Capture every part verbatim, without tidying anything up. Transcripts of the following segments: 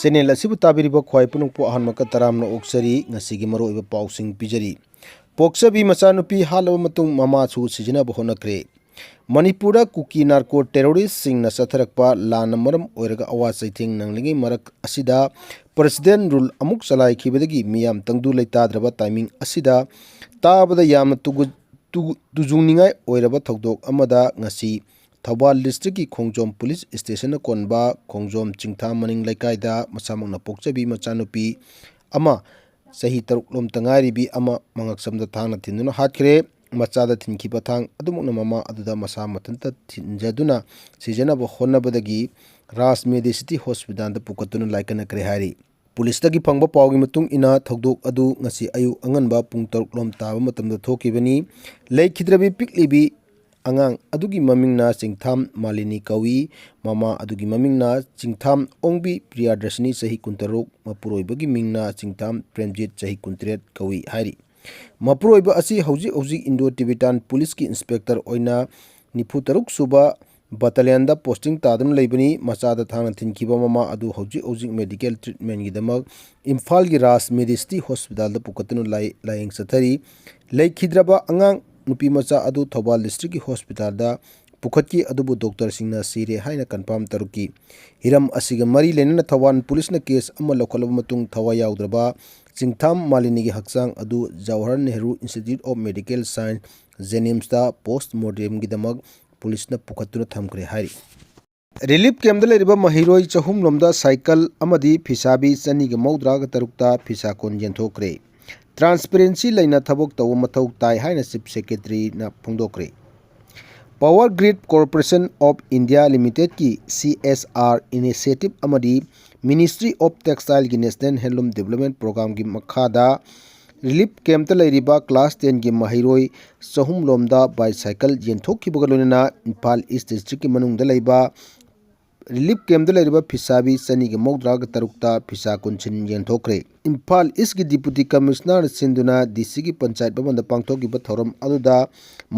Channel ꯑꯁꯤꯕꯨ ꯇꯥꯕꯤꯔꯤꯕ ꯈ꯭ꯋꯥꯏ ꯄꯨꯝꯅꯃꯛꯄꯨ ꯑꯍꯥꯟꯕ ꯃꯀꯠ ꯇꯔꯥꯝꯅ ꯑꯣꯛꯆꯔꯤ꯫ ꯉꯁꯤꯒꯤ ꯃꯔꯨꯑꯣꯏꯕ ꯄꯥꯎꯁꯤꯡ ꯄꯤꯖꯔꯤ꯫ ꯄꯣꯛꯆꯕꯤ ꯃꯆꯥꯅꯨꯄꯤ ꯍꯥꯠꯂꯕ ꯃꯇꯨꯡ ꯃꯃꯥꯁꯨ ꯁꯤꯖꯤꯟꯅꯕ ꯍꯣꯠꯅꯈ꯭ꯔꯦ꯫ ꯃꯅꯤꯄꯨꯔꯗ ꯀꯨꯀꯤ ꯅꯥꯔꯀꯣ ꯇꯦꯔꯣꯔꯤꯁꯁꯤꯡꯅ ꯆꯠꯊꯔꯛꯄ ꯂꯥꯟꯅ ꯃꯔꯝ ꯑꯣꯏꯔꯒ ꯑꯋꯥ ꯆꯩꯊꯦꯡ ꯅꯪꯂꯤꯉꯩ ꯃꯔꯛ ꯑꯁꯤꯗ ꯄ꯭ꯔꯁꯤꯗꯦꯟ ꯔꯨꯜ ꯑꯃꯨꯛ ꯆꯂꯥꯏꯈꯤꯕꯗꯒꯤ ꯃꯤꯌꯥꯝ ꯇꯪꯗꯨ ꯂꯩꯇꯥꯗ꯭ꯔꯕ ꯇꯥꯏꯃꯤꯡ ꯑꯁꯤꯗ ꯇꯥꯕꯗ ꯌꯥꯝꯅ ꯇꯨꯒꯨ-, ꯇꯨꯒꯨ-, ꯇꯨꯖꯨꯡꯅꯤꯡꯉꯥꯏ ꯑꯣꯏꯔꯕ ꯊꯧꯗꯣꯛ ꯑꯃꯗ ꯉꯁꯤ ꯊꯧꯕꯥꯜ ꯗꯤꯁꯇ꯭ꯔꯤꯛꯀꯤ ꯈꯣꯡꯖꯣꯝ ꯄꯨꯂꯤꯁ ꯏꯁꯇꯦꯁꯟꯅ ꯀꯣꯟꯕ ꯈꯣꯡꯖꯣꯝ ꯆꯤꯡꯊꯥ ꯃꯅꯤꯡ ꯂꯩꯀꯥꯏꯗ ꯃꯁꯥꯃꯛꯅ ꯄꯣꯛꯆꯕꯤ ꯃꯆꯥꯅꯨꯄꯤ ꯑꯃ ꯆꯍꯤ ꯇꯔꯨꯛ ꯂꯣꯝꯇ ꯉꯥꯏꯔꯤꯕꯤ ꯑꯃ ꯃꯉꯛꯁꯝꯗ ꯊꯥꯡꯅ ꯊꯤꯟꯗꯨꯅ ꯍꯥꯠꯈ꯭ꯔꯦ꯫ ꯃꯆꯥꯗ ꯊꯤꯟꯈꯤꯕ ꯊꯥꯡ ꯑꯗꯨꯃꯛꯅ ꯃꯃꯥ ꯑꯗꯨꯗ ꯃꯁꯥ ꯃꯊꯟꯇ ꯊꯤꯟꯖꯗꯨꯅ ꯁꯤꯖꯅꯕ ꯍꯣꯠꯅꯕꯗꯒꯤ ꯔꯥꯖ ꯃꯦꯗꯤꯁꯤꯇꯤ ꯍꯣꯁꯄꯤꯇꯥꯜꯗ ꯄꯨꯈꯠꯇꯨꯅ ꯂꯥꯏꯀꯠꯅꯈ꯭ꯔꯦ ꯍꯥꯏꯔꯤ꯫ ꯄꯨꯂꯤꯁꯇꯒꯤ ꯐꯪꯕ ꯄꯥꯎꯒꯤ ꯃꯇꯨꯡ ꯏꯟꯅ ꯊꯧꯗꯣꯛ ꯑꯗꯨ ꯉꯁꯤ ꯑꯌꯨꯛ ꯑꯉꯟꯕ ꯄꯨꯡ ꯇꯔꯨꯛ ꯂꯣꯝ ꯇꯥꯕ ꯃꯇꯝꯗ ꯊꯣꯛꯈꯤꯕꯅꯤ꯫ ꯂꯩꯈꯤꯗ꯭ꯔꯕꯤ ꯄꯤꯛꯂꯤꯕꯤ ꯑꯉꯥꯡ ꯑꯗꯨꯒꯤ ꯃꯃꯤꯡꯅ ꯆꯤꯡꯊꯥꯝ ꯃꯥꯂꯤꯅꯤ ꯀꯧꯏ꯫ ꯃꯃꯥ ꯑꯗꯨꯒꯤ ꯃꯃꯤꯡꯅ ꯆꯤꯡꯊꯥꯝ ꯑꯣꯡꯕꯤ ꯄ꯭ꯔꯤꯌꯥꯗꯔꯁꯤꯅꯤ, ꯆꯍꯤ ꯀꯨꯟꯇꯔꯨꯛ, ꯃꯄꯨꯔꯣꯏꯕꯒꯤ ꯃꯤꯡꯅ ꯆꯤꯡꯊꯥꯝ ꯄ꯭ꯔꯦꯝꯖꯤꯠ, ꯆꯍꯤ ꯀꯨꯟꯇꯔꯦꯠ ꯀꯧꯏ ꯍꯥꯏꯔꯤ꯫ ꯃꯄꯨꯔꯣꯏꯕ ꯑꯁꯤ ꯍꯧꯖꯤꯛ ꯍꯧꯖꯤꯛ ꯏꯟꯗꯣ ꯇꯤꯕꯦꯇꯥꯟ ꯄꯨꯂꯤꯁꯀꯤ ꯏꯟꯁꯄꯦꯛꯇꯔ ꯑꯣꯏꯅ ꯅꯤꯐꯨ ꯇꯔꯨꯛ ꯁꯨꯕ ꯕꯇꯥꯂꯤꯌꯟꯗ ꯄꯣꯁꯇꯤꯡ ꯇꯥꯗꯨꯅ ꯂꯩꯕꯅꯤ꯫ ꯃꯆꯥꯗ ꯊꯥꯡꯅ ꯊꯤꯟꯈꯤꯕ ꯃꯃꯥ ꯑꯗꯨ ꯍꯧꯖꯤꯛ ꯍꯧꯖꯤꯛ ꯃꯦꯗꯤꯀꯦꯜ ꯇ꯭ꯔꯤꯠꯃꯦꯟꯒꯤꯗꯃꯛ ꯏꯝꯐꯥꯜꯒꯤ ꯔꯥꯖ ꯃꯦꯗꯤꯁꯤꯇꯤ ꯍꯣꯁꯄꯤꯇꯥꯜꯗ ꯄꯨꯈꯠꯇꯨꯅ ꯂꯥꯏ-, ꯂꯥꯌꯦꯡ ꯆꯠꯊꯔꯤ꯫ ꯂꯩꯈꯤꯗ꯭ꯔꯕ ꯑꯉꯥꯡ ꯅꯨꯄꯤ ꯃꯆꯥ ꯑꯗꯨ ꯊꯧꯕꯥꯜ ꯗꯤꯁꯇ꯭ꯔꯤꯛꯀꯤ ꯍꯣꯁꯄꯤꯇꯥꯜꯗ ꯄꯨꯈꯠꯈꯤ, ꯑꯗꯨꯕꯨ ꯗꯣꯛꯇꯔꯁꯤꯡꯅ ꯁꯤꯔꯦ ꯍꯥꯏꯅ ꯀꯟꯐꯥꯔꯝ ꯇꯧꯔꯛꯈꯤ꯫ ꯍꯤꯔꯝ ꯑꯁꯤꯒ ꯃꯔꯤ ꯂꯩꯅꯅ ꯊꯧꯕꯥꯜ ꯄꯨꯂꯤꯁꯅ ꯀꯦꯁ ꯑꯃ ꯂꯧꯈꯠꯂꯕ ꯃꯇꯨꯡ ꯊꯋꯥꯏ ꯌꯥꯎꯗ꯭ꯔꯕ ꯆꯤꯡꯊꯥꯝ ꯃꯥꯂꯤꯅꯤꯒꯤ ꯍꯛꯆꯥꯡ ꯑꯗꯨ Jawahar Nehru institute of medical science, ꯖꯦꯅꯤꯝꯁꯇ ꯄꯣꯁ ꯃꯣꯔꯇꯦꯝꯒꯤꯗꯃꯛ ꯄꯨꯂꯤꯁꯅ ꯄꯨꯈꯠꯇꯨꯅ ꯊꯝꯈ꯭ꯔꯦ ꯍꯥꯏꯔꯤ꯫ ꯔꯤꯂꯤꯐ ꯀꯦꯝꯞꯇ ꯂꯩꯔꯤꯕ ꯃꯍꯩꯔꯣꯏ ꯆꯍꯨꯝ ꯂꯣꯝꯗ ꯁꯥꯏꯀꯜ ꯑꯃꯗꯤ ꯐꯤꯁꯥꯕꯤ ꯆꯅꯤꯒ ꯃꯧꯗ꯭ꯔꯥꯒ ꯇꯔꯨꯛꯇ ꯐꯤꯁꯥ ꯀꯣꯟ ꯌꯦꯟꯊꯣꯛꯈ꯭ꯔꯦ꯫ ꯇ꯭ꯔꯥꯟꯁꯄꯦꯔꯦꯟꯁꯤ ꯂꯩꯅ ꯊꯕꯛ ꯇꯧꯕ ꯃꯊꯧ ꯇꯥꯏ ꯍꯥꯏꯅ ꯆꯤꯐ ꯁꯦꯀ꯭ꯔꯦꯇꯔꯤꯅ ꯐꯣꯡꯗꯣꯛꯈ꯭ꯔꯦ꯫ Power Grid Corporation of India Limitedꯀꯤ C S R initiative ꯑꯃꯗꯤ Ministry of Textileꯒꯤ National Handloom Development Programmeꯒꯤ ꯃꯈꯥꯗ ꯔꯤꯂꯤꯐ ꯀꯦꯝꯞꯇ ꯂꯩꯔꯤꯕ ꯀ꯭ꯂꯥꯁ ꯇꯦꯟꯒꯤ ꯃꯍꯩꯔꯣꯏ ꯆꯍꯨꯝ ꯂꯣꯝꯗ ꯕꯥꯏꯁꯥꯏꯀꯜ ꯌꯦꯟꯊꯣꯛꯈꯤꯕꯒ ꯂꯣꯏꯅꯅ ꯏꯝꯐꯥꯜ ꯏꯁ ꯗꯤꯁꯇ꯭ꯔꯤꯛꯀꯤ ꯃꯅꯨꯡꯗ ꯂꯩꯕ ꯔꯤꯂꯤꯐ ꯀꯦꯝꯞꯇ ꯂꯩꯔꯤꯕ ꯐꯤꯁꯥꯕꯤ ꯆꯅꯤꯒ ꯃꯧꯗ꯭ꯔꯥꯒ ꯇꯔꯨꯛꯇ ꯐꯤꯁꯥ ꯀꯣꯟ ꯁꯤꯟ ꯌꯦꯟꯊꯣꯛꯈ꯭ꯔꯦ꯫ ꯏꯝꯐꯥꯜ ꯏꯁꯀꯤ ꯗꯤꯄꯨꯇꯤ ꯀꯃꯤꯁꯅꯔꯅ ꯁꯤꯟꯗꯨꯅ ꯗꯤ ꯁꯤꯒꯤ ꯄꯟꯆꯥꯌꯠ ꯚꯕꯟꯗ ꯄꯥꯡꯊꯣꯛꯈꯤꯕ ꯊꯧꯔꯝ ꯑꯗꯨꯗ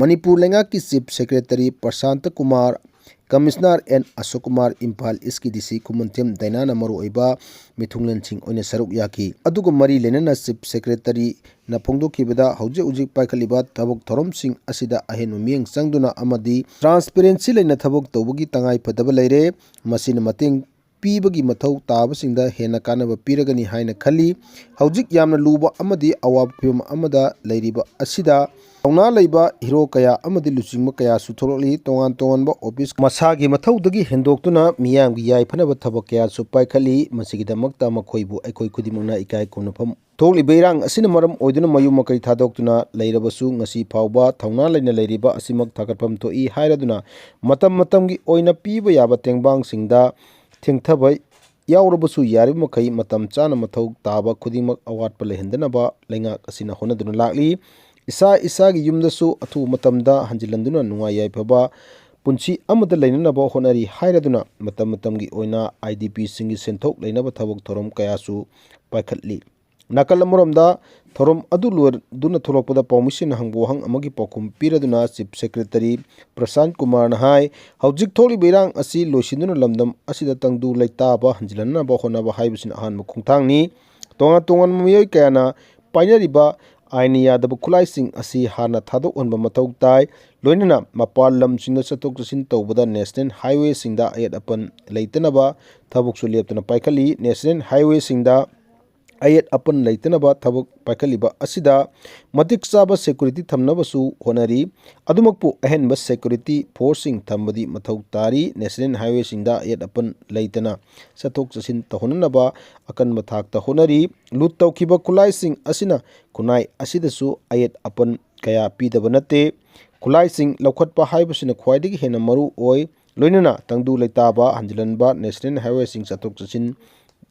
ꯃꯅꯤꯄꯨꯔ ꯂꯩꯉꯥꯛꯀꯤ chief secretary Prashant Kumar, commissioner N Ashok Kumar, ꯏꯝꯐꯥꯜ ꯏꯁꯀꯤ ꯗꯤ ꯁꯤ ꯈꯨꯃꯟꯊꯦꯝ ꯗꯥꯏꯅꯥꯅ ꯃꯔꯨꯑꯣꯏꯕ ꯃꯤꯊꯨꯡꯂꯦꯟꯁꯤꯡ ꯑꯣꯏꯅ ꯁꯔꯨꯛ ꯌꯥꯈꯤ꯫ ꯑꯗꯨꯒ ꯃꯔꯤ ꯂꯩꯅꯅ ꯆꯤꯐ ꯁꯦꯀ꯭ꯔꯦꯇꯔꯤꯅ ꯐꯣꯡꯗꯣꯛꯈꯤꯕꯗ, ꯍꯧꯖꯤꯛ ꯍꯧꯖꯤꯛ ꯄꯥꯏꯈꯠꯂꯤꯕ ꯊꯕꯛ ꯊꯧꯔꯝꯁꯤꯡ ꯑꯁꯤꯗ ꯑꯍꯦꯟꯕ ꯃꯤꯠꯌꯦꯡ ꯆꯪꯗꯨꯅ ꯑꯃꯗꯤ ꯇ꯭ꯔꯥꯟꯁꯄꯦꯔꯦꯟꯁꯤ ꯂꯩꯅ ꯊꯕꯛ ꯇꯧꯕꯒꯤ ꯇꯉꯥꯏ ꯐꯗꯕ ꯂꯩꯔꯦ꯫ ꯃꯁꯤꯅ ꯃꯇꯦꯡ ꯄꯤꯕꯒꯤ ꯃꯊꯧ ꯇꯥꯕꯁꯤꯡꯗ ꯍꯦꯟꯅ ꯀꯥꯟꯅꯕ ꯄꯤꯔꯒꯅꯤ ꯍꯥꯏꯅ ꯈꯜꯂꯤ꯫ ꯍꯧꯖꯤꯛ ꯌꯥꯝꯅ ꯂꯨꯕ ꯑꯃꯗꯤ ꯑꯋꯥꯕ ꯐꯤꯚꯝ ꯑꯃꯗ ꯂꯩꯔꯤꯕ ꯑꯁꯤꯗ ꯊꯧꯅꯥ ꯂꯩꯕ ꯍꯤꯔꯣ ꯀꯌꯥ ꯑꯃꯗꯤ ꯂꯨꯆꯤꯡꯕ ꯀꯌꯥꯁꯨ ꯊꯣꯛꯂꯛꯂꯤ꯫ ꯇꯣꯉꯥꯟ ꯇꯣꯉꯥꯟꯕ ꯑꯣꯐꯤꯁ ꯃꯁꯥꯒꯤ ꯃꯊꯧꯗꯒꯤ ꯍꯦꯟꯗꯣꯛꯇꯨꯅ ꯃꯤꯌꯥꯝꯒꯤ ꯌꯥꯏꯐꯅꯕ ꯊꯕꯛ ꯀꯌꯥꯁꯨ ꯄꯥꯏꯈꯠꯂꯤ꯫ ꯃꯁꯤꯒꯤꯗꯃꯛꯇ ꯃꯈꯣꯏꯕꯨ ꯑꯩꯈꯣꯏ ꯈꯨꯗꯤꯡꯃꯛꯅ ꯏꯀꯥꯏ ꯈꯨꯝꯅꯐꯝ ꯊꯣꯛꯂꯤꯕ ꯏꯔꯥꯡ ꯑꯁꯤꯅ ꯃꯔꯝ ꯑꯣꯏꯗꯨꯅ ꯃꯌꯨꯝ ꯃꯀꯩ ꯊꯥꯗꯣꯛꯇꯨꯅ ꯂꯩꯔꯕꯁꯨ, ꯉꯁꯤ ꯐꯥꯎꯕ ꯊꯧꯅꯥ ꯂꯩꯅ ꯂꯩꯔꯤꯕ ꯑꯁꯤꯃꯛ ꯊꯥꯒꯠꯐꯝ ꯊꯣꯛꯏ ꯍꯥꯏꯔꯗꯨꯅ, ꯃꯇꯝ ꯃꯇꯝꯒꯤ ꯑꯣꯏꯅ ꯄꯤꯕ ꯌꯥꯕ ꯇꯦꯡꯕꯥꯡꯁꯤꯡꯗ ꯊꯦꯡꯊꯕ ꯌꯥꯎꯔꯕꯁꯨ, ꯌꯥꯔꯤꯕ ꯃꯈꯩ ꯃꯇꯝ ꯆꯥꯅ ꯃꯊꯧ ꯇꯥꯕ ꯈꯨꯗꯤꯡꯃꯛ ꯑꯋꯥꯠꯄ ꯂꯩꯍꯟꯗꯅꯕ ꯂꯩꯉꯥꯛ ꯑꯁꯤꯅ ꯍꯣꯠꯅꯗꯨꯅ ꯂꯥꯛꯂꯤ꯫ ꯏꯁꯥ ꯏꯁꯥꯒꯤ ꯌꯨꯝꯗꯁꯨ ꯑꯊꯨꯕ ꯃꯇꯝꯗ ꯍꯟꯖꯤꯜꯍꯟꯗꯨꯅ ꯅꯨꯡꯉꯥꯏ ꯌꯥꯏꯐꯕ ꯄꯨꯟꯁꯤ ꯑꯃꯗ ꯂꯩꯅꯅꯕ ꯍꯣꯠꯅꯔꯤ ꯍꯥꯏꯔꯗꯨꯅ, ꯃꯇꯝ ꯃꯇꯝꯒꯤ ꯑꯣꯏꯅ ꯑꯥꯏ ꯗꯤ ꯄꯤꯁꯤꯡꯒꯤ ꯁꯦꯟꯊꯣꯛ ꯂꯩꯅꯕ ꯊꯕꯛ ꯊꯧꯔꯝ ꯀꯌꯥꯁꯨ ꯄꯥꯏꯈꯠꯂꯤ꯫ ꯅꯥꯀꯜ ꯑꯃꯔꯣꯝꯗ, ꯊꯧꯔꯝ ꯑꯗꯨ ꯂꯣꯏꯗꯨꯅ ꯊꯣꯛꯂꯛꯄꯗ ꯄꯥꯎꯃꯤꯁꯤꯡꯅ ꯍꯪꯕ ꯋꯥꯍꯪ ꯑꯃꯒꯤ ꯄꯥꯎꯈꯨꯝ ꯄꯤꯔꯗꯨꯅ ꯆꯤꯐ ꯁꯦꯀ꯭ꯔꯦꯇꯔꯤ ꯄ꯭ꯔꯁꯥꯟ ꯀꯨꯃꯥꯔꯅ ꯍꯥꯏ, ꯍꯧꯖꯤꯛ ꯊꯣꯛꯂꯤꯕ ꯏꯔꯥꯡ ꯑꯁꯤ ꯂꯣꯏꯁꯤꯟꯗꯨꯅ ꯂꯝꯗꯝ ꯑꯁꯤꯗ ꯇꯪꯗꯨ ꯂꯩꯇꯥꯕ ꯍꯟꯖꯤꯜꯍꯟꯅꯕ ꯍꯣꯠꯅꯕ ꯍꯥꯏꯕꯁꯤꯅ ꯑꯍꯥꯟꯕ ꯈꯣꯡꯊꯥꯡꯅꯤ꯫ ꯇꯣꯉꯥꯟ ꯇꯣꯉꯥꯟꯕ ꯃꯤꯑꯣꯏ ꯀꯌꯥꯅ ꯄꯥꯏꯅꯔꯤꯕ ꯑꯥꯏꯟꯅ ꯌꯥꯗꯕ ꯈꯨꯠꯂꯥꯏꯁꯤꯡ ꯑꯁꯤ ꯍꯥꯟꯅ ꯊꯥꯗꯣꯛꯍꯟꯕ ꯃꯊꯧ ꯇꯥꯏ꯫ ꯂꯣꯏꯅꯅ ꯃꯄꯥꯟ ꯂꯝꯁꯤꯡꯗ ꯆꯠꯊꯣꯛ ꯆꯠꯁꯤꯟ ꯇꯧꯕꯗ ꯅꯦꯁꯅꯦꯜ ꯍꯥꯏꯋꯦꯁꯤꯡꯗ ꯑꯌꯦꯠ ꯑꯄꯟ ꯂꯩꯇꯅꯕ ꯊꯕꯛꯁꯨ ꯂꯦꯞꯇꯅ ꯄꯥꯏꯈꯠꯂꯤ꯫ ꯅꯦꯁꯅꯦꯜ ꯍꯥꯏꯋꯦꯁꯤꯡꯗ ꯑꯌꯦꯠ ꯑꯄꯟ ꯂꯩꯇꯅꯕ ꯊꯕꯛ ꯄꯥꯏꯈꯠꯂꯤꯕ ꯑꯁꯤꯗ ꯃꯇꯤꯛ ꯆꯥꯕ ꯁꯦꯀ꯭ꯌꯨꯔꯤꯇꯤ ꯊꯝꯅꯕꯁꯨ ꯍꯣꯠꯅꯔꯤ꯫ ꯑꯗꯨꯃꯛꯄꯨ ꯑꯍꯦꯟꯕ ꯁꯦꯀ꯭ꯌꯨꯔꯤꯇꯤ ꯐꯣꯔꯁꯁꯤꯡ ꯊꯝꯕꯗꯤ ꯃꯊꯧ ꯇꯥꯔꯤ꯫ ꯅꯦꯁꯅꯦꯜ ꯍꯥꯏꯋꯦꯁꯤꯡꯗ ꯑꯌꯦꯠ ꯑꯄꯟ ꯂꯩꯇꯅ ꯆꯠꯊꯣꯛ ꯆꯠꯁꯤꯟ ꯇꯧꯍꯟꯅꯅꯕ ꯑꯀꯟꯕ ꯊꯥꯛꯇ ꯍꯣꯠꯅꯔꯤ꯫ ꯂꯨꯠ ꯇꯧꯈꯤꯕ ꯈꯨꯠꯂꯥꯏꯁꯤꯡ ꯑꯁꯤꯅ ꯈꯨꯟꯅꯥꯏ ꯑꯁꯤꯗꯁꯨ ꯑꯌꯦꯠ ꯑꯄꯟ ꯀꯌꯥ ꯄꯤꯗꯕ ꯅꯠꯇꯦ꯫ ꯈꯨꯠꯂꯥꯏꯁꯤꯡ ꯂꯧꯈꯠꯄ ꯍꯥꯏꯕꯁꯤꯅ ꯈ꯭ꯋꯥꯏꯗꯒꯤ ꯍꯦꯟꯅ ꯃꯔꯨ ꯑꯣꯏ꯫ ꯂꯣꯏꯅꯅ ꯇꯪꯗꯨ ꯂꯩꯇꯥꯕ ꯍꯟꯖꯤꯜꯍꯟꯕ, ꯅꯦꯁꯅꯦꯜ ꯍꯥꯏꯋꯦꯁꯤꯡ ꯆꯠꯊꯣꯛ ꯆꯠꯁꯤꯟ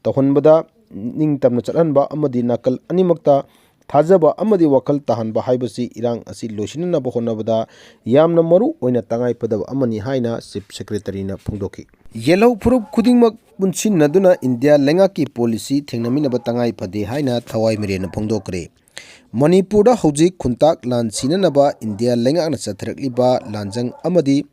ꯇꯧꯍꯟꯕꯗ ꯅꯤꯡꯇꯝꯅ ꯆꯠꯍꯟꯕ ꯑꯃꯗꯤ ꯅꯥꯀꯜ ꯑꯅꯤꯃꯛꯇ ꯊꯥꯖꯕ ꯑꯃꯗꯤ ꯋꯥꯈꯜ ꯇꯥꯍꯟꯕ ꯍꯥꯏꯕꯁꯤ ꯏꯔꯥꯡ ꯑꯁꯤ ꯂꯣꯏꯁꯤꯟꯅꯅꯕ ꯍꯣꯠꯅꯕꯗ ꯌꯥꯝꯅ ꯃꯔꯨ ꯑꯣꯏꯅ ꯇꯉꯥꯏ ꯐꯗꯕ ꯑꯃꯅꯤ ꯍꯥꯏꯅ ꯆꯤꯐ ꯁꯦꯀ꯭ꯔꯦꯇꯔꯤꯅ ꯐꯣꯡꯗꯣꯛꯈꯤ꯫ ꯌꯦꯜꯍꯧ ꯐꯨꯔꯨꯞ ꯈꯨꯗꯤꯡꯃꯛ ꯄꯨꯟꯁꯤꯟꯅꯗꯨꯅ ꯏꯟꯗꯤꯌꯥ ꯂꯩꯉꯥꯛꯀꯤ ꯄꯣꯂꯤꯁꯤ ꯊꯦꯡꯅꯃꯤꯟꯅꯕ ꯇꯉꯥꯏ ꯐꯗꯦ ꯍꯥꯏꯅ ꯊꯋꯥꯏ ꯃꯤꯔꯦꯟꯅ ꯐꯣꯡꯗꯣꯛꯈ꯭ꯔꯦ꯫ ꯃꯅꯤꯄꯨꯔꯗ ꯍꯧꯖꯤꯛ ꯈꯨꯟꯇꯥꯛ ꯂꯥꯟ ꯁꯤꯅꯅꯕ ꯏꯟꯗꯤꯌꯥ ꯂꯩꯉꯥꯛꯅ ꯆꯠꯊꯔꯛꯂꯤꯕ ꯂꯥꯟꯖꯪ ꯑꯃꯗꯤ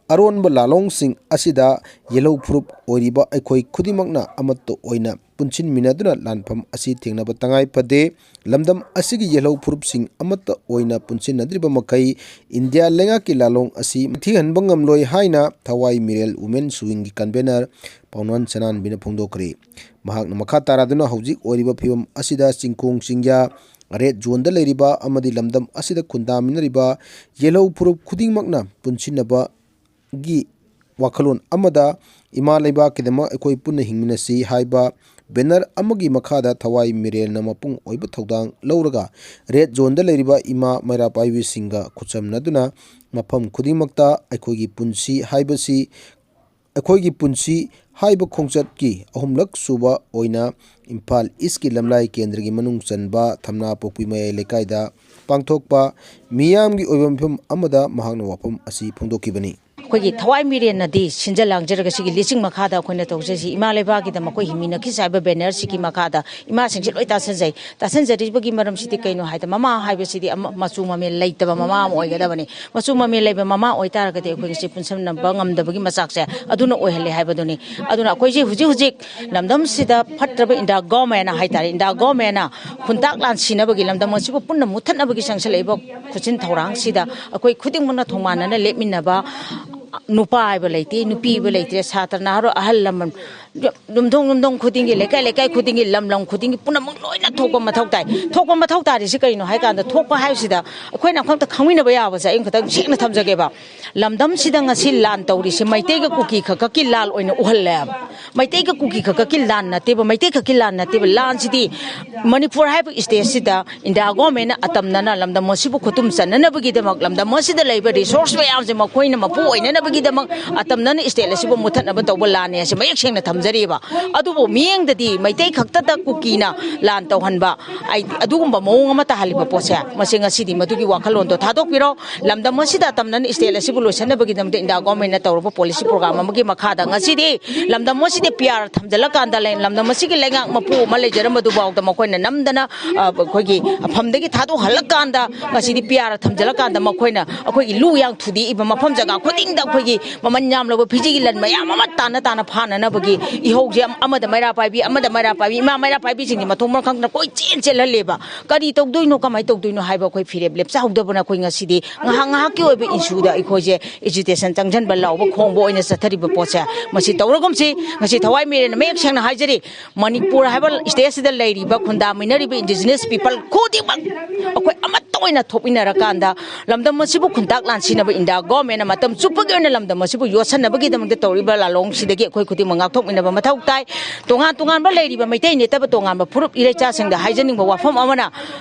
ꯑꯔꯣꯟꯕ ꯂꯥꯂꯣꯡꯁꯤꯡ ꯑꯁꯤꯗ ꯌꯦꯜꯍꯧ ꯐꯨꯔꯨꯞ ꯑꯣꯏꯔꯤꯕ ꯑꯩꯈꯣꯏ ꯈꯨꯗꯤꯡꯃꯛꯅ ꯑꯃꯠꯇ ꯑꯣꯏꯅ ꯄꯨꯟꯁꯤꯟꯃꯤꯟꯅꯗꯨꯅ ꯂꯥꯟꯐꯝ ꯑꯁꯤ ꯊꯦꯡꯅꯕ ꯇꯉꯥꯏ ꯐꯗꯦ꯫ ꯂꯝꯗꯝ ꯑꯁꯤꯒꯤ ꯌꯦꯜꯍꯧ ꯐꯨꯔꯨꯞꯁꯤꯡ ꯑꯃꯠꯇ ꯑꯣꯏꯅ ꯄꯨꯟꯁꯤꯟꯅꯗ꯭ꯔꯤꯕ ꯃꯈꯩ ꯏꯟꯗꯤꯌꯥ ꯂꯩꯉꯥꯛꯀꯤ ꯂꯥꯂꯣꯡ ꯑꯁꯤ ꯃꯥꯏꯊꯤꯍꯟꯕ ꯉꯝꯂꯣꯏ ꯍꯥꯏꯅ ꯊꯋꯥꯏ ꯃꯤꯔꯦꯜ ꯋꯨꯃꯦꯟ ꯁ꯭ꯋꯤꯡꯒꯤ ꯀꯟꯚꯦꯅꯔ ꯄꯥꯎꯅꯥꯟ ꯁꯅꯥꯟꯕꯤꯅ ꯐꯣꯡꯗꯣꯛꯈ꯭ꯔꯤ꯫ ꯃꯍꯥꯛꯅ ꯃꯈꯥ ꯇꯥꯔꯗꯨꯅ ꯍꯧꯖꯤꯛ ꯑꯣꯏꯔꯤꯕ ꯐꯤꯕꯝ ꯑꯁꯤꯗ ꯆꯤꯡꯈꯣꯡ ꯆꯤꯡꯌꯥ, ꯔꯦꯗ ꯖꯣꯟꯗ ꯂꯩꯔꯤꯕ ꯑꯃꯗꯤ ꯂꯝꯗꯝ ꯑꯁꯤꯗ ꯈꯨꯟꯗꯥꯃꯤꯟꯅꯔꯤꯕ ꯌꯦꯜꯍꯧ ꯐꯨꯔꯨꯞ ꯈꯨꯗꯤꯡꯃꯛꯅ ꯄꯨꯟꯁꯤꯟꯅꯕꯒꯤ ꯋꯥꯈꯜꯂꯣꯟ ꯑꯃꯗ ꯏꯃꯥ ꯂꯩꯕꯥꯛꯀꯤꯗꯃꯛ ꯑꯩꯈꯣꯏ ꯄꯨꯟꯅ ꯍꯤꯡꯃꯤꯟꯅꯁꯤ ꯍꯥꯏꯕ ꯕꯦꯅꯔ ꯑꯃꯒꯤ ꯃꯈꯥꯗ ꯊꯋꯥꯏ ꯃꯤꯔꯦꯜꯅ ꯃꯄꯨꯡ ꯑꯣꯏꯕ ꯊꯧꯗꯥꯡ ꯂꯧꯔꯒ ꯔꯦꯗ ꯖꯣꯟꯗ ꯂꯩꯔꯤꯕ ꯏꯃꯥ ꯃꯩꯔꯥ ꯄꯥꯏꯕꯤꯁꯤꯡꯒ ꯈꯨꯠꯁꯝꯅꯗꯨꯅ ꯃꯐꯝ ꯈꯨꯗꯤꯡꯃꯛꯇ ꯑꯩꯈꯣꯏꯒꯤ ꯄꯨꯟꯁꯤ ꯍꯥꯏꯕꯁꯤ ꯑꯩꯈꯣꯏꯒꯤ ꯄꯨꯟꯁꯤ ꯍꯥꯏꯕ ꯈꯣꯡꯆꯠꯀꯤ ꯑꯍꯨꯝꯂꯛ ꯁꯨꯕ ꯑꯣꯏꯅ ꯏꯝꯐꯥꯜ ꯏꯁꯀꯤ ꯂꯝꯂꯥꯏ ꯀꯦꯟꯗ꯭ꯔꯒꯤ ꯃꯅꯨꯡ ꯆꯟꯕ ꯊꯝꯅꯥ ꯄꯣꯛꯄꯤ ꯃꯌꯥꯏ ꯂꯩꯀꯥꯏꯗ ꯄꯥꯡꯊꯣꯛꯄ ꯃꯤꯌꯥꯝꯒꯤ ꯑꯣꯏꯕ ꯃꯤꯐꯝ ꯑꯃꯗ ꯃꯍꯥꯛꯅ ꯋꯥꯐꯝ ꯑꯁꯤ ꯐꯣꯡꯗꯣꯛꯈꯤꯕꯅꯤ꯫ ꯑꯩꯈꯣꯏꯒꯤ ꯊꯋꯥꯏ ꯃꯤꯔꯦꯟꯅꯗꯤ ꯁꯤꯟꯖ ꯂꯥꯡꯖꯔꯒ ꯁꯤꯒꯤ ꯂꯤꯆꯤꯡ ꯃꯈꯥꯗ ꯑꯩꯈꯣꯏꯅ ꯇꯧꯖꯔꯤꯁꯤ ꯏꯃꯥ ꯂꯩꯕꯥꯛꯀꯤꯗꯃꯛ ꯑꯩꯈꯣꯏ ꯍꯤꯡꯃꯤꯟꯅꯈꯤꯁꯤ ꯍꯥꯏꯕ ꯕꯦꯅꯔꯁꯤꯒꯤ ꯃꯈꯥꯗ ꯏꯃꯥꯁꯤꯡꯁꯦ ꯂꯣꯏ ꯇꯥꯁꯟꯖꯩ꯫ ꯇꯥꯁꯟꯖꯔꯤꯕꯒꯤ ꯃꯔꯝꯁꯤꯗꯤ ꯀꯩꯅꯣ ꯍꯥꯏꯗ, ꯃꯃꯥ ꯍꯥꯏꯕꯁꯤꯗꯤ ꯑꯃ ꯃꯆꯨ ꯃꯃꯦꯟ ꯂꯩꯇꯕ ꯃꯃꯥ ꯑꯃ ꯑꯣꯏꯒꯗꯕꯅꯤ꯫ ꯃꯆꯨ ꯃꯃꯦꯟ ꯂꯩꯕ ꯃꯃꯥ ꯑꯣꯏꯇꯥꯔꯒꯗꯤ ꯑꯩꯈꯣꯏ ꯉꯁꯤ ꯄꯨꯟꯁꯤꯟꯅꯕ ꯉꯝꯗꯕꯒꯤ ꯃꯆꯥꯛꯁꯦ ꯑꯗꯨꯅ ꯑꯣꯏꯍꯜꯂꯦ ꯍꯥꯏꯕꯗꯨꯅꯤ꯫ ꯑꯗꯨꯅ ꯑꯩꯈꯣꯏꯁꯦ ꯍꯧꯖꯤꯛ ꯍꯧꯖꯤꯛ ꯂꯝꯗꯝꯁꯤꯗ ꯐꯠꯇ꯭ꯔꯕ ꯏꯟꯗꯤꯌꯥ ꯒꯣꯔꯃꯦꯟꯅ ꯍꯥꯏꯇꯥꯔꯦ, ꯏꯟꯗꯤꯌꯥ ꯒꯣꯔꯃꯦꯟꯅ ꯈꯨꯟꯇꯥꯛ ꯂꯥꯟ ꯁꯤꯅꯕꯒꯤ ꯂꯝꯗꯝ ꯑꯁꯤꯕꯨ ꯄꯨꯟꯅ ꯃꯨꯠꯊꯠꯅꯕꯒꯤ ꯆꯪꯁꯤꯜꯂꯛꯏꯕ ꯈꯨꯠꯁꯤꯟ ꯊꯧꯔꯥꯡꯁꯤꯗ ꯑꯩꯈꯣꯏ ꯈꯨꯗꯤꯡꯃꯛꯅ ꯊꯣꯡꯃꯥꯟꯅꯅ ꯂꯦꯞꯃꯤꯟꯅꯕ, ꯅꯨꯄꯥ ꯍꯥꯏꯕ ꯂꯩꯇꯦ, ꯅꯨꯄꯤ ꯍꯥꯏꯕ ꯂꯩꯇ꯭ꯔꯦ, ꯁꯥꯇ꯭ꯔ ꯅꯍꯥꯔꯣꯜ ꯑꯍꯜ ꯂꯃꯟ, ꯌꯨꯝꯊꯣꯡ ꯌꯨꯝꯊꯣꯡ ꯈꯨꯗꯤꯡꯒꯤ, ꯂꯩꯀꯥꯏ ꯂꯩꯀꯥꯏ ꯈꯨꯗꯤꯡꯒꯤ, ꯂꯝ ꯂꯝ ꯈꯨꯗꯤꯡꯒꯤ ꯄꯨꯝꯅꯃꯛ ꯂꯣꯏꯅ ꯊꯣꯛꯄ ꯃꯊꯧ ꯇꯥꯏ꯫ ꯊꯣꯛꯄ ꯃꯊꯧ ꯇꯥꯔꯤꯁꯤ ꯀꯔꯤꯅꯣ ꯍꯥꯏ ꯀꯥꯟꯗ, ꯊꯣꯛꯄ ꯍꯥꯏꯕꯁꯤꯗ ꯑꯩꯈꯣꯏꯅ ꯑꯃꯈꯛꯇ ꯈꯪꯃꯤꯟꯅꯕ ꯌꯥꯕꯁꯦ ꯑꯩ ꯈꯛꯇꯪ ꯁꯦꯡꯅ ꯊꯝꯖꯒꯦꯕ꯫ ꯂꯝꯗꯝꯁꯤꯗ ꯉꯁꯤ ꯂꯥꯟ ꯇꯧꯔꯤꯁꯤ ꯃꯩꯇꯩꯒ ꯀꯨꯀꯤ ꯈꯛꯈꯛꯀꯤ ꯂꯥꯟ ꯑꯣꯏꯅ ꯎꯍꯜꯂꯦꯕ꯫ ꯃꯩꯇꯩꯒ ꯀꯨꯀꯤ ꯈꯛꯈꯛꯀꯤ ꯂꯥꯟ ꯅꯠꯇꯦꯕ, ꯃꯩꯇꯩ ꯈꯛꯀꯤ ꯂꯥꯟ ꯅꯠꯇꯦꯕ꯫ ꯂꯥꯟꯁꯤꯗꯤ ꯃꯅꯤꯄꯨꯔ ꯍꯥꯏꯕ ꯏꯁꯇꯦꯠꯁꯤꯗ ꯏꯟꯗꯤꯌꯥ ꯒꯣꯔꯃꯦꯟꯅ ꯑꯇꯝꯅꯅ ꯂꯝꯗꯝ ꯑꯁꯤꯕꯨ ꯈꯨꯠꯇꯨꯝ ꯆꯟꯅꯅꯕꯒꯤꯗꯃꯛ, ꯂꯝꯗꯝ ꯑꯁꯤꯗ ꯂꯩꯕ ꯔꯤꯁꯣꯔꯁ ꯃꯌꯥꯝꯁꯦ ꯃꯈꯣꯏꯅ ꯃꯄꯨ ꯑꯣꯏꯅꯅꯕꯒꯤꯗꯃꯛ ꯑꯇꯝꯅꯅ ꯏꯁꯇꯦꯠ ꯑꯁꯤꯕꯨ ꯃꯨꯠꯊꯠꯅꯕ ꯇꯧꯕ ꯂꯥꯟꯅꯤ ꯍꯥꯏꯁꯦ ꯃꯌꯦꯛ ꯁꯦꯡꯅ ꯊꯝꯖꯩ꯫ ꯇꯧꯖꯔꯤꯕ꯫ ꯑꯗꯨꯕꯨ ꯃꯤꯠꯌꯦꯡꯗꯗꯤ ꯃꯩꯇꯩ ꯈꯛꯇꯗ ꯀꯨꯀꯤꯅ ꯂꯥꯟ ꯇꯧꯍꯟꯕ, ꯑꯩ, ꯑꯗꯨꯒꯨꯝꯕ ꯃꯑꯣꯡ ꯑꯃ ꯇꯥꯍꯜꯂꯤꯕ ꯄꯣꯠꯁꯦ, ꯃꯁꯤ ꯉꯁꯤꯗꯤ ꯃꯗꯨꯒꯤ ꯋꯥꯈꯜꯂꯣꯟꯗꯣ ꯊꯥꯗꯣꯛꯄꯤꯔꯣ꯫ ꯂꯝꯗꯝ ꯑꯁꯤꯗ ꯑꯇꯝꯅꯅ state ꯑꯁꯤꯕꯨ ꯂꯣꯏꯁꯤꯟꯅꯕꯒꯤꯗꯃꯛꯇ ꯏꯟꯗꯤꯌꯥ ꯒꯣꯔꯃꯦꯟꯅ ꯇꯧꯔꯕ policy program ꯑꯃꯒꯤ ꯃꯈꯥꯗ ꯉꯁꯤꯗꯤ ꯂꯝꯗꯝ ꯑꯁꯤꯗ P R ꯊꯝꯖꯤꯜꯂꯀꯥꯟꯗ ꯂꯩ-, ꯂꯝꯗꯝ ꯑꯁꯤꯒꯤ ꯂꯩꯉꯥꯛ ꯃꯄꯨ ꯑꯃ ꯂꯩꯖꯔꯝꯕꯗꯨꯐꯥꯎꯗ ꯃꯈꯣꯏꯅ ꯅꯝꯗꯅ, ꯑ, ꯑꯩꯈꯣꯏꯒꯤ ꯃꯐꯝꯗꯒꯤ ꯊꯥꯗꯣꯛꯍꯜꯂꯀꯥꯟꯗ ꯉꯁꯤꯗꯤ P R ꯊꯝꯖꯤꯜꯂꯀꯥꯟꯗ ꯃꯈꯣꯏꯅ ꯑꯩꯈꯣꯏꯒꯤ ꯂꯨ ꯌꯥꯡ ꯊꯨꯗꯦꯛꯏꯕ ꯃꯐꯝ ꯖꯒꯥ ꯈꯨꯗꯤꯡꯗ ꯑꯩꯈꯣꯏꯒꯤ ꯃꯃꯜ ꯌꯥꯝꯂꯕ ꯐꯤꯖꯤꯒꯤ ꯂꯟ ꯃꯌꯥꯝ ꯑꯃ ꯇꯥꯅ ꯇꯥꯅ ꯐꯥꯅꯅꯕꯒꯤ ꯏꯍꯧꯁꯦ ꯑꯃ-, ꯑꯃꯗ ꯃꯩꯔꯥ ꯄꯥꯏꯕꯤ, ꯑꯃꯗ ꯃꯩꯔꯥ ꯄꯥꯏꯕꯤ, ꯏꯃꯥ ꯃꯩꯔꯥ ꯄꯥꯏꯕꯤꯁꯤꯡꯁꯤ ꯃꯊꯣꯡ ꯃꯔꯝ ꯈꯪꯗꯅ ꯀꯣꯏ ꯆꯦꯟ ꯆꯦꯜꯍꯜꯂꯦꯕ꯫ ꯀꯔꯤ ꯇꯧꯗꯣꯏꯅꯣ, ꯀꯃꯥꯏꯅ ꯇꯧꯗꯣꯏꯅꯣ ꯍꯥꯏꯕ ꯑꯩꯈꯣꯏ ꯐꯤꯔꯦꯞ ꯂꯦꯞꯆꯍꯧꯗꯕꯅ ꯑꯩꯈꯣꯏ ꯉꯁꯤꯗꯤ ꯉꯥꯏꯍꯥꯛ ꯉꯥꯏꯍꯥꯛꯀꯤ ꯑꯣꯏꯕ issue ꯗ ꯑꯩꯈꯣꯏꯁꯦ agitation ꯆꯪꯁꯤꯟꯕ, ꯂꯥꯎꯕ ꯈꯣꯡꯕ ꯑꯣꯏꯅ ꯆꯠꯊꯔꯤꯕ ꯄꯣꯠꯁꯦ, ꯃꯁꯤ ꯇꯧꯔꯒꯨꯝꯁꯤ꯫ ꯉꯁꯤ ꯊꯋꯥꯏ ꯃꯤꯔꯦꯟꯅ ꯃꯌꯦꯛ ꯁꯦꯡꯅ ꯍꯥꯏꯖꯔꯤ, ꯃꯅꯤꯄꯨꯔ ꯍꯥꯏꯕ state ꯁꯤꯗ ꯂꯩꯔꯤꯕ ꯈꯨꯟꯗꯥꯃꯤꯟꯅꯔꯤꯕ indigenous people ꯈꯨꯗꯤꯡꯃꯛ ꯑꯩꯈꯣꯏ ꯑꯃꯠꯇ ꯑꯣꯏꯅ ꯊꯣꯛꯃꯤꯟꯅꯔꯀꯥꯟꯗ ꯂꯝꯗꯝ ꯑꯁꯤꯕꯨ ꯈꯨꯟꯇꯥꯛ ꯂꯥꯟꯁꯤꯟꯅꯕ ꯏꯟꯗꯤꯌꯥ ꯒꯣꯔꯃꯦꯟꯅ ꯃꯇꯝ ꯆꯨꯞꯄꯒꯤ ꯑꯣꯏꯅ ꯂꯝꯗꯝ ꯑꯁꯤꯕꯨ ꯌꯣꯠꯁꯟꯅꯕꯒꯤꯗꯃꯛꯇ ꯇꯧꯔꯤꯕ ꯂꯥꯂꯣꯡꯁꯤꯗꯒꯤ ꯑꯩꯈꯣꯏ ꯈꯨꯗꯤꯡꯃꯛ ꯉꯥꯛꯊꯣꯛꯃꯤꯟꯅꯕ ꯃꯊꯧ ꯇꯥꯏ꯫ ꯇꯣꯉꯥꯟ ꯇꯣꯉꯥꯟꯕ ꯂꯩꯔꯤꯕ ꯃꯩꯇꯩ ꯅꯠꯇꯕ ꯇꯣꯉꯥꯟꯕ ꯐꯨꯔꯨꯞ ꯏꯔꯩꯆꯥꯁꯤꯡꯗ ꯍꯥꯏꯖꯅꯤꯡꯕ ꯋꯥꯐꯝ ꯑꯃꯅ,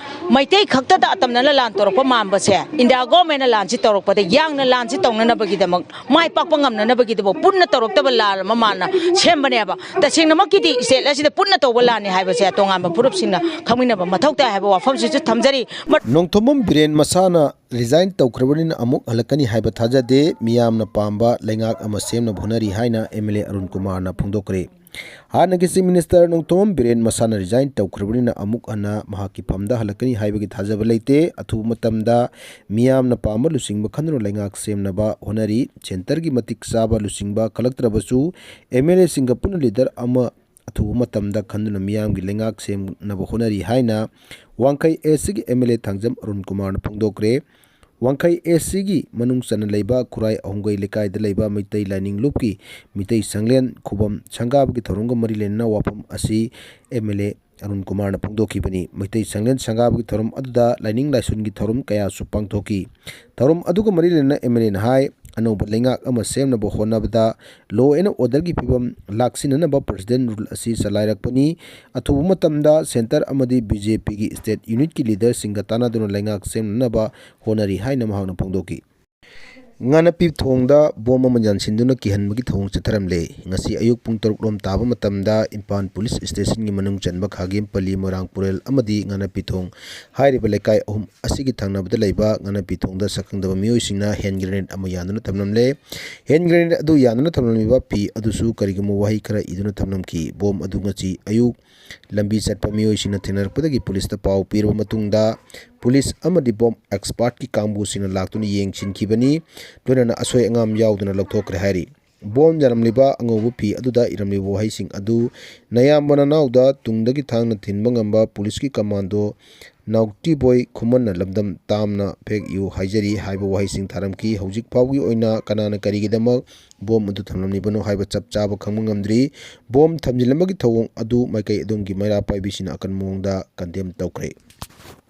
ꯃꯩꯇꯩ ꯈꯛꯇꯗ ꯑꯇꯝꯅꯅ ꯂꯥꯟ ꯇꯧꯔꯛꯄ ꯃꯥꯟꯕꯁꯦ, ꯏꯟꯗꯤꯌꯥ ꯒꯣꯔꯃꯦꯟꯅ ꯂꯥꯟꯁꯤ ꯇꯧꯔꯛꯄꯗ ꯌꯥꯡꯅ ꯂꯥꯟꯁꯤ ꯇꯧꯅꯅꯕꯒꯤꯗꯃꯛ, ꯃꯥꯏ ꯄꯥꯛꯄ ꯉꯝꯅꯅꯕꯒꯤꯗꯃꯛ ꯄꯨꯟꯅ ꯇꯧꯔꯛꯇꯕ ꯂꯥꯟ ꯑꯃ ꯃꯥꯅ ꯁꯦꯝꯕꯅꯦꯕ꯫ ꯇꯁꯦꯡꯅꯃꯛꯀꯤꯗꯤ state ꯑꯁꯤꯗ ꯄꯨꯟꯅ ꯇꯧꯕ ꯂꯥꯟꯅꯤ ꯍꯥꯏꯕꯁꯦ ꯇꯣꯉꯥꯟꯕ ꯐꯨꯔꯨꯞꯁꯤꯡꯅ ꯈꯪꯃꯤꯟꯅꯕ ꯃꯊꯧ ꯇꯥꯏ ꯍꯥꯏꯕ ꯋꯥꯐꯝꯁꯤꯁꯨ ꯊꯝꯖꯔꯤ꯫ ꯃ- ꯅꯣꯡꯊꯣꯝꯕꯝ ꯕꯤꯔꯦꯟ ꯃꯁꯥꯅ resign ꯇꯧꯈ꯭ꯔꯕꯅꯤꯅ ꯑꯃꯨꯛ ꯍꯜꯂꯛꯀꯅꯤ ꯍꯥꯏꯕ ꯊꯥꯖꯗꯦ꯫ ꯃꯤꯌꯥꯝꯅ ꯄꯥꯝꯕ ꯂꯩꯉꯥꯛ ꯑꯃ ꯁꯦꯝꯅꯕ ꯍꯣꯠꯅꯔꯤ ꯍꯥꯏꯅ M L A ꯑꯔꯨꯟ ꯀꯨꯃꯥꯔꯅ ꯐꯣꯡꯗꯣꯛꯈ꯭ꯔꯦ꯫ ꯍꯥꯟꯅꯒꯤ Chief Minister ꯅꯣꯡꯊꯣꯝꯕꯝ ꯕꯤꯔꯦꯟ ꯃꯁꯥꯅ resign ꯇꯧꯈ꯭ꯔꯕꯅꯤꯅ ꯑꯃꯨꯛ ꯍꯟꯅ ꯃꯍꯥꯛꯀꯤ ꯐꯝꯗ ꯍꯜꯂꯛꯀꯅꯤ ꯍꯥꯏꯕꯒꯤ ꯊꯥꯖꯕ ꯂꯩꯇꯦ꯫ ꯑꯊꯨꯕ ꯃꯇꯝꯗ ꯃꯤꯌꯥꯝꯅ ꯄꯥꯝꯕ ꯂꯨꯆꯤꯡꯕ ꯈꯟꯗꯨꯅ ꯂꯩꯉꯥꯛ ꯁꯦꯝꯅꯕ ꯍꯣꯠꯅꯔꯤ꯫ Centre ꯒꯤ ꯃꯇꯤꯛ ꯆꯥꯕ ꯂꯨꯆꯤꯡꯕ ꯈꯜꯂꯛꯇ꯭ꯔꯕꯁꯨ, M L A ꯁꯤꯡꯒ ꯄꯨꯟꯅ leader ꯑꯃ ꯑꯊꯨꯕ ꯃꯇꯝꯗ ꯈꯟꯗꯨꯅ ꯃꯤꯌꯥꯝꯒꯤ ꯂꯩꯉꯥꯛ ꯁꯦꯝꯅꯕ ꯍꯣꯠꯅꯔꯤ ꯍꯥꯏꯅ ꯋꯥꯡꯈꯩ A C ꯒꯤ M L A Thangjam Arun ꯀꯨꯃꯥꯔꯅ ꯐꯣꯡꯗꯣꯛꯈ꯭ꯔꯦ꯫ ꯋꯥꯡꯈꯩ A C ꯒꯤ ꯃꯅꯨꯡ ꯆꯟꯅ ꯂꯩꯕ ꯈꯨꯔꯥꯏ ꯑꯍꯨꯝꯒꯩ ꯂꯩꯀꯥꯏꯗ ꯂꯩꯕ ꯃꯩꯇꯩ ꯂꯥꯏꯅꯤꯡ ꯂꯨꯞꯀꯤ ꯃꯤꯇꯩ ꯁꯪꯂꯦꯟ ꯈꯨꯕꯝ ꯁꯪꯒꯥꯕꯒꯤ ꯊꯧꯔꯝꯒ ꯃꯔꯤ ꯂꯩꯅꯅ ꯋꯥꯐꯝ ꯑꯁꯤ M L A ꯑꯔꯨꯟ ꯀꯨꯃꯥꯔꯅ ꯐꯣꯡꯗꯣꯛꯈꯤꯕꯅꯤ꯫ ꯃꯩꯇꯩ ꯁꯪꯂꯦꯟ ꯁꯪꯒꯥꯕꯒꯤ ꯊꯧꯔꯝ ꯑꯗꯨꯗ ꯂꯥꯏꯅꯤꯡ ꯂꯥꯏꯁꯣꯟꯒꯤ ꯊꯧꯔꯝ ꯀꯌꯥꯁꯨ ꯄꯥꯡꯊꯣꯛꯈꯤ꯫ ꯊꯧꯔꯝ ꯑꯗꯨꯒ ꯃꯔꯤ ꯂꯩꯅꯅ M L A ꯅ ꯍꯥꯏ, ꯑꯅꯧꯕ ꯂꯩꯉꯥꯛ ꯑꯃ ꯁꯦꯝꯅꯕ ꯍꯣꯠꯅꯕꯗ law and order ꯒꯤ ꯐꯤꯕꯝ ꯂꯥꯛꯁꯤꯟꯅꯅꯕ President Rule ꯑꯁꯤ ꯆꯂꯥꯏꯔꯛꯄꯅꯤ꯫ ꯑꯊꯨꯕ ꯃꯇꯝꯗ Centre ꯑꯃꯗꯤ B J P ꯒꯤ state unit ꯀꯤ leader ꯁꯤꯡꯒ ꯇꯥꯟꯅꯗꯨꯅ ꯂꯩꯉꯥꯛ ꯁꯦꯝꯅꯅꯕ ꯍꯣꯠꯅꯔꯤ ꯍꯥꯏꯅ ꯃꯍꯥꯛꯅ ꯐꯣꯡꯗꯣꯛꯈꯤ꯫ ꯉꯥꯅꯄꯤ ꯊꯣꯡꯗ ꯕꯣꯝ ꯑꯃ ꯌꯥꯟꯁꯤꯟꯗꯨꯅ ꯀꯤꯍꯟꯕꯒꯤ ꯊꯧꯑꯣꯡ ꯆꯠꯊꯔꯝꯂꯦ꯫ ꯉꯁꯤ ꯑꯌꯨꯛ ꯄꯨꯡ ꯇꯔꯨꯛ ꯂꯣꯝ ꯇꯥꯕ ꯃꯇꯝꯗ ꯏꯝꯐꯥꯜ ꯄꯨꯂꯤꯁ ꯁ꯭ꯇꯦꯁꯟꯒꯤ ꯃꯅꯨꯡ ꯆꯟꯕ ꯈꯥꯒꯦꯝꯄꯜꯂꯤ, ꯃꯣꯏꯔꯥꯡ ꯄꯨꯔꯦꯜ ꯑꯃꯗꯤ ꯉꯥꯅꯄꯤ ꯊꯣꯡ ꯍꯥꯏꯔꯤꯕ ꯂꯩꯀꯥꯏ ꯑꯍꯨꯝ ꯑꯁꯤꯒꯤ ꯊꯪꯅꯕꯗ ꯂꯩꯕ ꯉꯥꯅꯄꯤ ꯊꯣꯡꯗ ꯁꯛꯈꯪꯗꯕ ꯃꯤꯑꯣꯏꯁꯤꯡꯅ ꯍꯦꯟ ꯒ꯭ꯔꯦꯅꯦꯗ ꯑꯃ ꯌꯥꯟꯗꯨꯅ ꯊꯝꯂꯝꯂꯦ꯫ ꯍꯦꯟ ꯒ꯭ꯔꯦꯅꯦꯗ ꯑꯗꯨ ꯌꯥꯟꯗꯨꯅ ꯊꯝꯂꯝꯂꯤꯕ ꯐꯤ ꯑꯗꯨꯁꯨ ꯀꯔꯤꯒꯨꯝꯕ ꯋꯥꯍꯩ ꯈꯔ ꯏꯗꯨꯅ ꯊꯝꯂꯝꯈꯤ꯫ ꯕꯣꯝ ꯑꯗꯨ ꯉꯁꯤ ꯑꯌꯨꯛ ꯂꯝꯕꯤ ꯆꯠꯄ ꯃꯤꯑꯣꯏꯁꯤꯡꯅ ꯊꯦꯡꯅꯔꯛꯄꯗꯒꯤ ꯄꯨꯂꯤꯁꯇ ꯄꯥꯎ ꯄꯤꯔꯕ ꯃꯇꯨꯡꯗ ꯄꯨꯂꯤꯁ ꯑꯃꯗꯤ ꯕꯣꯝ ꯑꯦꯛꯁꯄꯥꯔꯠꯀꯤ ꯀꯥꯡꯕꯨꯁꯤꯡꯅ ꯂꯥꯛꯇꯨꯅ ꯌꯦꯡꯁꯤꯟꯈꯤꯕꯅꯤ꯫ ꯂꯣꯏꯅꯅ ꯑꯁꯣꯏ ꯑꯉꯥꯝ ꯌꯥꯎꯗꯅ ꯂꯧꯊꯣꯛꯈ꯭ꯔꯦ ꯍꯥꯏꯔꯤ꯫ ꯕꯣꯝ ꯌꯥꯜꯂꯝꯂꯤꯕ ꯑꯉꯧꯕ ꯐꯤ ꯑꯗꯨꯗ ꯏꯔꯝꯂꯤꯕ ꯋꯥꯍꯩꯁꯤꯡ ꯑꯗꯨ ꯅꯌꯥꯝꯕ ꯅꯅꯥꯎꯗ ꯇꯨꯡꯗꯒꯤ ꯊꯥꯡꯅ ꯊꯤꯟꯕ ꯉꯝꯕ ꯄꯨꯂꯤꯁꯀꯤ ꯀꯃꯥꯟꯗꯣ ꯅꯥꯎꯇꯤ ꯕꯣꯏ ꯈꯨꯃꯟꯅ ꯂꯝꯗꯝ ꯇꯥꯝꯅ ꯐꯦꯛ ꯌꯨ ꯍꯥꯏꯖꯔꯤ ꯍꯥꯏꯕ ꯋꯥꯍꯩꯁꯤꯡ ꯊꯥꯔꯝꯈꯤ꯫ ꯍꯧꯖꯤꯛ ꯐꯥꯎꯒꯤ ꯑꯣꯏꯅ ꯀꯅꯥꯅ ꯀꯔꯤꯒꯤꯗꯃꯛ ꯕꯣꯝ ꯑꯗꯨ ꯊꯝꯂꯝꯂꯤꯕꯅꯣ ꯍꯥꯏꯕ ꯆꯞ ꯆꯥꯕ ꯈꯪꯕ ꯉꯝꯗ꯭ꯔꯤ꯫ ꯕꯣꯝ ꯊꯝꯖꯤꯜꯂꯝꯕꯒꯤ ꯊꯧꯑꯣꯡ ꯑꯗꯨ ꯃꯥꯏꯀꯩ ꯑꯗꯨꯝꯒꯤ ꯃꯩꯔꯥ ꯄꯥꯏꯕꯤꯁꯤꯡꯅ ꯑꯀꯟꯕ ꯃꯑꯣꯡꯗ ꯀꯟꯗꯦꯝ ꯇꯧꯈ꯭ꯔꯦ꯫